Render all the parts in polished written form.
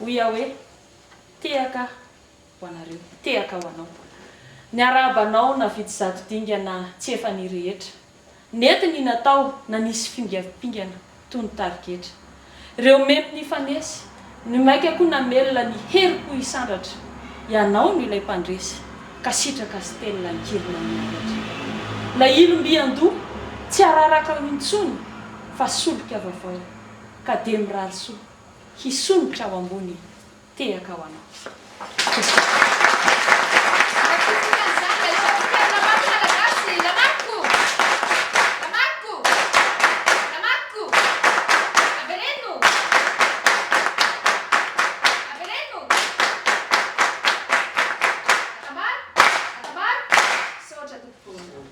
Hoy aho hoe, Tehaka ho anareo, tehaka ho anao. Niarahaba anao navidy zato dingana tsy efa ny rehetra. Nety ny natao na nisy fingampingana toy ny tarigetra. Reo memy nifanesy, ny maika koa namelona ny herim-po hisandratra. Ianao no ilay mpandresy, ka sitraka sy telina ankirina miangatra. Ilay ilo mby an-doha, tsy araraka ao intsony fa solika vaovao, ka dia mirary soa, hisondrotra ao ambony. Tehaka ho anao.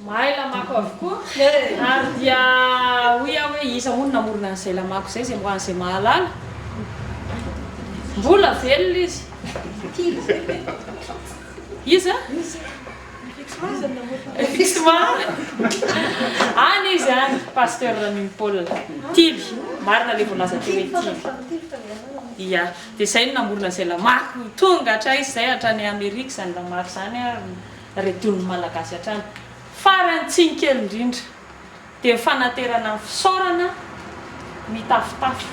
Mahay lamako avokoa ary dia hoy aho hoe iza moa no namorona an'izay lamako izay, izay mba an'izay mahalala. Mbola velona izy. Iza? Fixma. Any izy any, Pasteur Ramino Paul. Tily, marina ilay voalaza teo hoe Tily. Ia, dia izay no namorona an'izay lamako. Tonga hatraiza izay, hatrany Amerika izany lamako izany ary. Redon'ny Malagasy hatrany. Farany tsiny kely indrindra dia ny fanaterana ny fisaorana mitafotafo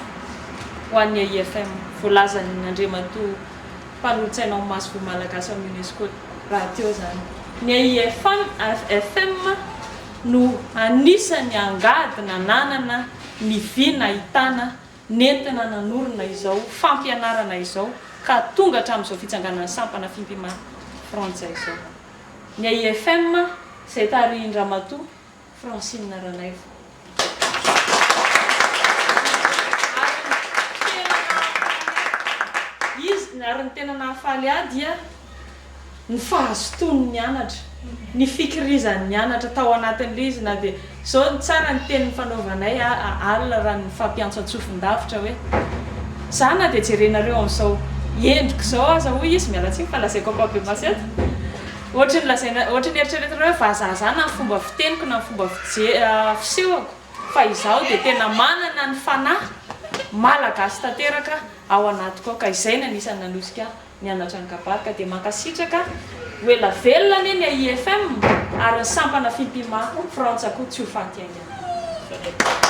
ho an'ny AIFM voalazan'ny Andriamatoa mpanolotsaina ao amin'ny Masoivoho Malagasy ao amin'ny Unesco rahateo izany. Ny AIFM no anisan'ny angady nananana ny vy nahitana nentina nanorina izao fampianarana izao ka tonga hatramin'izao fitsanganan'ny sampana Fimpima Frantsa izao. Ny AIFM izay tarihin-dRamatoa Francine Ranaivo. Ary ny tena nahafaly ahy, izy, ary ny tena nahafaly ahy dia ny fahazotoany nianatra, ny fikirizany nianatra tao anatin'ilay izy na dia izao ny tsara ny teny nifanaovanay alina raha nifampiantso an-tsofin-davitra hoe za na dia jerenareo amin'izao endriko izao aza hoy izy, miala tsiny fa lazaiko ampahibemaso eto, ohatry ny lazaina, ohatry ny eritreretinareo hoe vazaha na ny fomba fiteniko na ny fomba fisehoko fa izaho dia tena manana ny fanahy malagasy tanteraka ao anatiko ao ka izay no anisan'ny nanosika ahy nianatra ny kabary ka dia mankasitraka ho ela velona anie ny AIFM ary ny sampana Fimpima Frantsa koa tsy ho faty haingana.